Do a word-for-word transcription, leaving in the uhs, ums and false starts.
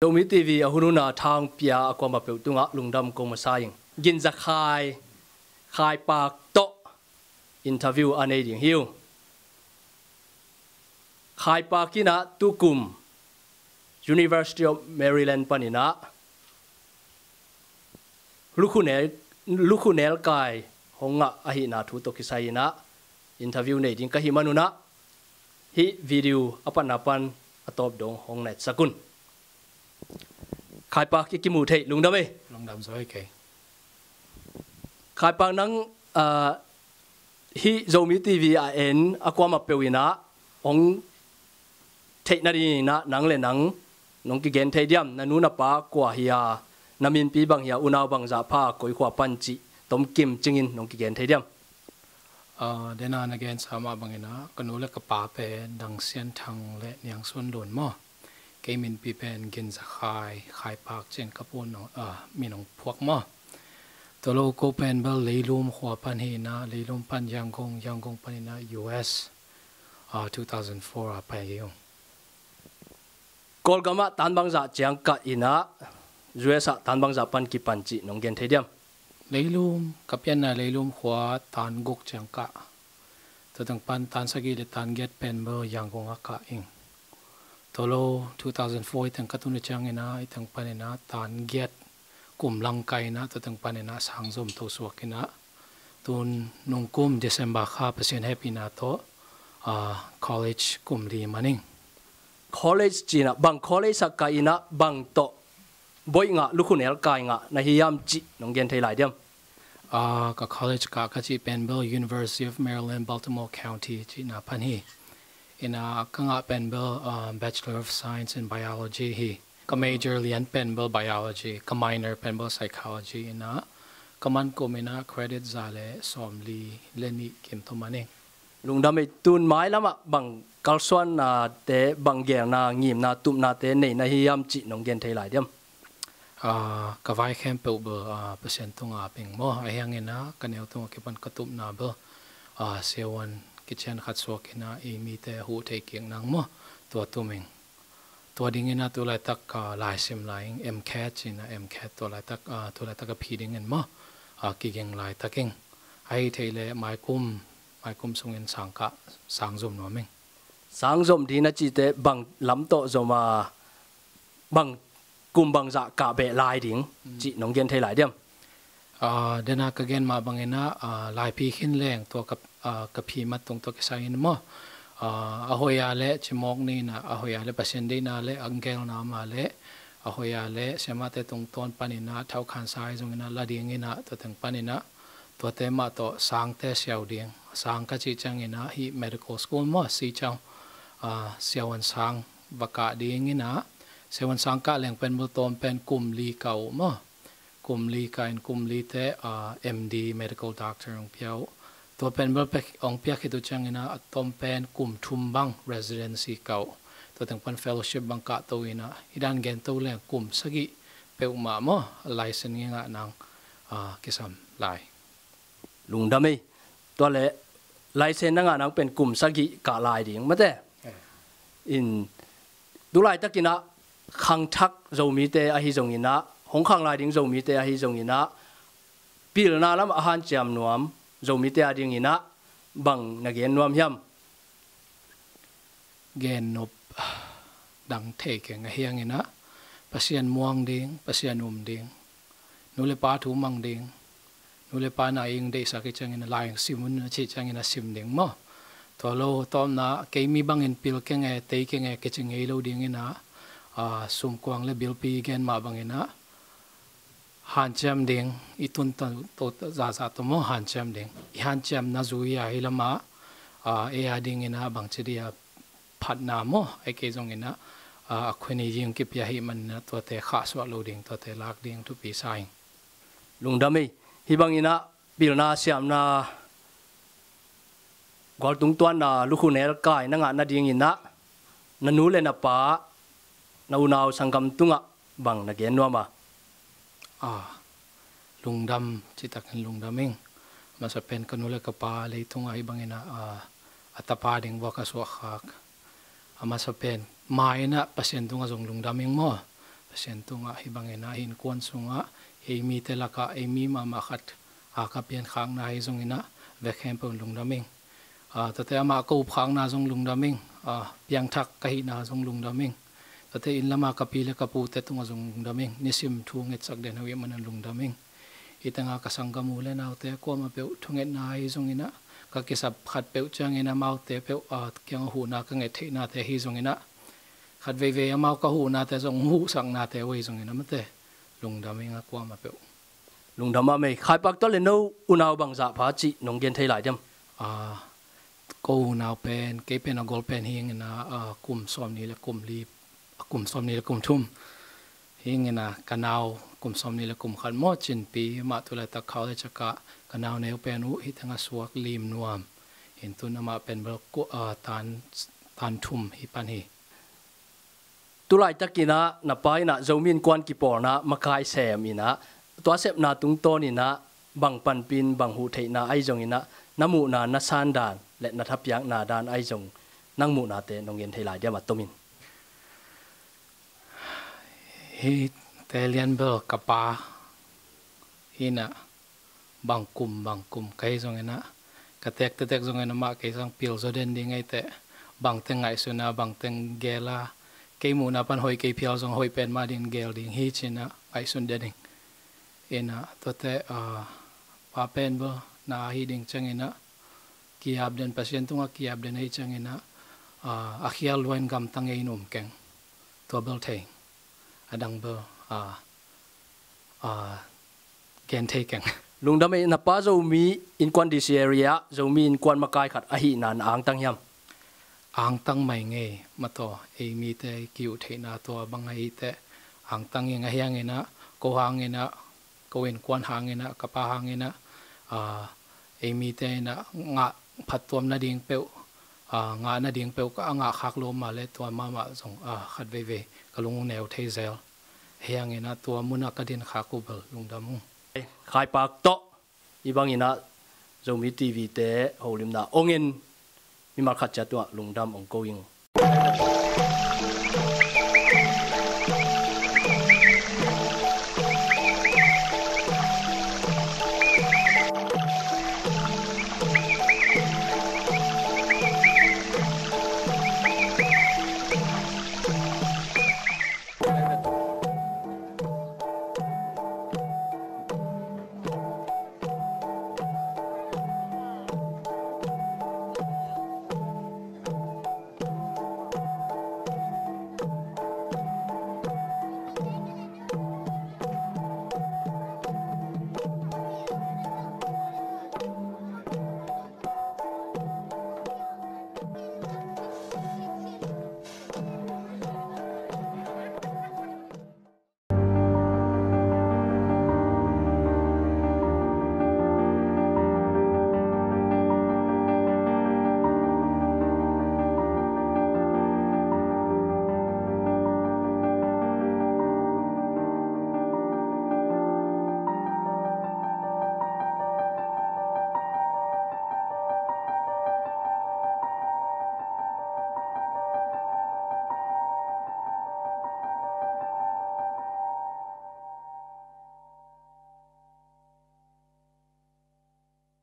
Zomi T V a hun huna thang pia a kuama peuh tungah lungdam kong masa ing. Ginza Khai, Khai Pak tawh interview a nei ding hi uh. Khai Pak in ah tukum University of Maryland panin ah lukhunel, lukhunel kai hong ngah ahihna thu tawh kisai in ah interview nei ding ka hih manun ah hih video a patna pan a tawp dong hong na etsak un. Khai Pak, i kimu thei, lungdam ei. Lungdam zaw ei kei. Khai Pak, nang, ah, hih Zomi T V a en a kuama peuh in ah hong theih nadingin ah nang le nang nong kigen thei diam? Na nu na pa kua hi a, na minpi bang hi a, unau bangzah pha, koi khua pan cih tomkim cingin nong kigen thei diam? Ah, dena na gensa mah bangin ah ka nu le ka pa pen Dang Sian Thang le Niang Sun Lun maw. Kei minpi pen Ginza Khai, Khai Pak cin ka pu nong, ah, min hong phuak maw. Tua lo ko pen bel Leilum khua pan hi in ah, Leilum pan Yangon, Yangon panin ah U S, ah, two thousand four a pai hi ung. Kawlgam ah tan bangzah ciang kah in ah, U S ah tan bangzah pan kipan cih nong gen thei diam? Leilum, ka pianna Leilum khua tan guk ciang kah. Tua teng pan tan sagih le tan giat pen bel Yangon ah kah ing. Tua lo two thousand four i teng ka tun i ciangin ah, i teng panin ah tan giat kum lang kah in ah, tua teng panin ah sang zom to suak in ah, tun nungkum December kha Pasian hehpihna tawh, ah, college kum li man ing. College cih in ah, bang college ah kah in ah, bang tawh boih ngah, lukhunel kai ngah na hi hiam cih nong gen thei lai diam? Ah, ka college kah ka cih pen bel University of Maryland, Baltimore County cihna pan hi. In ah ka ngah pen bel, ah, Bachelor of Science in Biology hi. Ka major lian pen bel Biology, ka minor pen bel Psychology. In ah ka man kum in ah credit za le sawmli le nih kim tawh man ing. Lungdam ei. Tun mailam ah bang kalsuannate, bang gelna, ngimna, tupnate nei na hi hiam cih nong gen thei lai diam? Ah, ka vai khempeuh bel, ah, Pasian tungah ap ing maw. Ahih hangin ah ka neu tungah kipan ka tupna bel, ah, siavuan kician khat suak in ah ei mite huh thei kik nang maw, tua tum ing. Tua dingin ah tu laitak, ah, laisim lai ing, MCAT cih in ah, MCAT tua laitak, ah, tu laitak a phi dingin maw, ah, kiging laitak ing. Ahih theih leh maikum, maikum sungin sang kah, sang zom nuam ing. Sang zom ding na cihte bang lam tawh zom a, bang kum bangzah kah beh lai ding cih nong gen thei lai diam? Ah, dena ka gen mah bangin ah, ah, laipi khin leng tua ka, ah, ka phi mat tung tawh kisai in maw. Ah, a hoih a le cimawk ni in ah, a hoih a le Pasian deihna le a gelna mah le, a hoih a le siamahte tungtawn panin ah thauhkhansa ahi zongin ah la dingin ah, tua teng panin ah tuate mah tawh sangte siau ding. Sang ka cih ciangin ah hih medical school maw, Siciang, ah, siavuan sang va kah dingin ah, siavuan sang kah leng pen bel tawm pen kum li kah uh maw. Kum li kah in kum lite, ah, M D, medical doctor hong pia uh. Tua pen bel pek hong pia khit uh ciangin ah a tawm pen kum thum bang residency kah uh. Tua teng pan fellowship bang kah to in ah, hih dan gen to leng kum sagih peuhmah maw, license ngei ngah nang, ah, kisam lai. Lungdam ei. Tua leh license na ngah nang pen kum sagih kah lai ding mate. Eh. In, tu laitakin ah khangthak Zomite ahi zongin ah, hong khang lai ding Zomite ahi zongin ah, pilna lam a hanciam nuam Zomite adingin ah bang na gen nuam hiam? Gen nop dang thei keng, ahih hangin ah Pasian muang ding, Pasian um ding, nu le pa thu mang ding, nu le pa na ing deihsak i ciangin a lai sim un a cih ciangin a sim ding maw. Tua lo tawpna kei mi bangin pil keng e, tei keng e kici ngei lo dingin ah, ah, sumkuang le bilpi gen mah bangin ah hanciam ding, i tun to, to zahzah tawh maw hanciam ding. I hanciamna zui a hi lamah, ah, ei a dingin ah bangci dia phatna maw, ei kei zongin ah, ah, a khuni zing kipia hi manin ah tuate khahsuah lo ding, tuate lak ding thupi sa ing. Lungdam ei. Hih bangin ah pilna siamna, gualtung tuanna, lukhu nel kai na ngah nadingin ah na nu le na pa, na unau sanggam tungah bang na gen nuam a? Ah, lungdam, citakin lungdam ing. Masa pen ka nu le ka pa leitungah hih bangin ah, ah, a tapa ding vua ka suahkhak. A masa pen ma in ah Pasian tungah zong lungdam ing maw. Pasian tungah hih bangin ah hih innkuan sungah ei mite lakah ei mi mahmah khat a ka piankhakna ahi zongin ah vek khempeuh in lungdam ing. Aa, tate amah ka upkhakna zong lungdam ing. Aa, piangthak ka hihna zong lungdam ing. Tate inn lama ka pi le ka pute tungah zong lungdam ing. Nisim thu ngetsak den uh ahih manin lungdam ing. Hih tengah ka sanggam u le naute kuamah peuh thungetna ahi zongin ah ka kisap khat peuh ciangin amaute peuh, aa, kiangah huhna ka nget theihnate ahi zongin ah khat veivei amau ka huhnate zong huhsaknate uh ahi zongin ah mate lungdam ing a kuamah peuh. Lungdam mahmah ei. Khaipak tawh le no unau bangzah pha cih nong gen thei lai diam? Aa, ko unau pen, kei pen a gol pen hi ing in ah, aa, kum sawmnih le kum li, kum sawmnih le kum thum hi ing in ah, ka nau kum sawmnih le kum khat maw, Cinpi, amah tu laitak khau le cakah ka nau neu pen uh hih tengah suak, Lim Nuam. Hih tun amah pen bel ku-, aa, tan, tan thum hi pan hi. Tulaitakin ah na pa in ah Zomi Innkuan kipawlna makai sem in ah, tua sepna tungtawn in ah bang panpih, bang huh theihna ahi zongin ah na muhna, na sandan le na thapiakna dan ahi zong nang muhnate nong gen thei lai diam a tomin? Hihte lian bel ka pa hi in ah, bang kum bang kum ka hi zongin ah, ka tek, tek, tek zongin amah kei sang pil zaw den ding ahih teh, bangteng ngaihsun a, bangteng gel a, kei muhna pan hoih kei phial zong hoih pen mah ding gel ding hi ci-in ah ngaihsun den ing. In ah tuate, aa, pa pen bel na ahi ding ciangin ah ki-ap den, Pasian tungah ki-ap den ahih ciangin ah, aa, a khial lua in gamtang ei in um keng. Tua bel thei ing. A dang bel, aa, aa, gen thei keng. Lungdam ei. Na pa Zomi Innkuan D C area, Zomi Innkuan makai khat ahihna na angtang hiam? Angtang mai ngei, mataw, ei mite ki-uh theihna tua bang ahih teh angtang ing. Ahi hangin ah ko hangin ah, ko innkuan hangin ah, ka pa hangin ah, aa, ei mite in ah ngah phattuam nading peuh, aa, ngah nading peuh ka a ngah khak lo mah leh tua mahmah zong, aa, khat veivei ka lung uh neu thei zel. Ahi hangin ah tua munah ka din khak uh bel lungdam ung. Khaipak tawh hih bangin ah Zomi T V te holimna ong en mimal khat ciat tungah lungdam ong ko ing.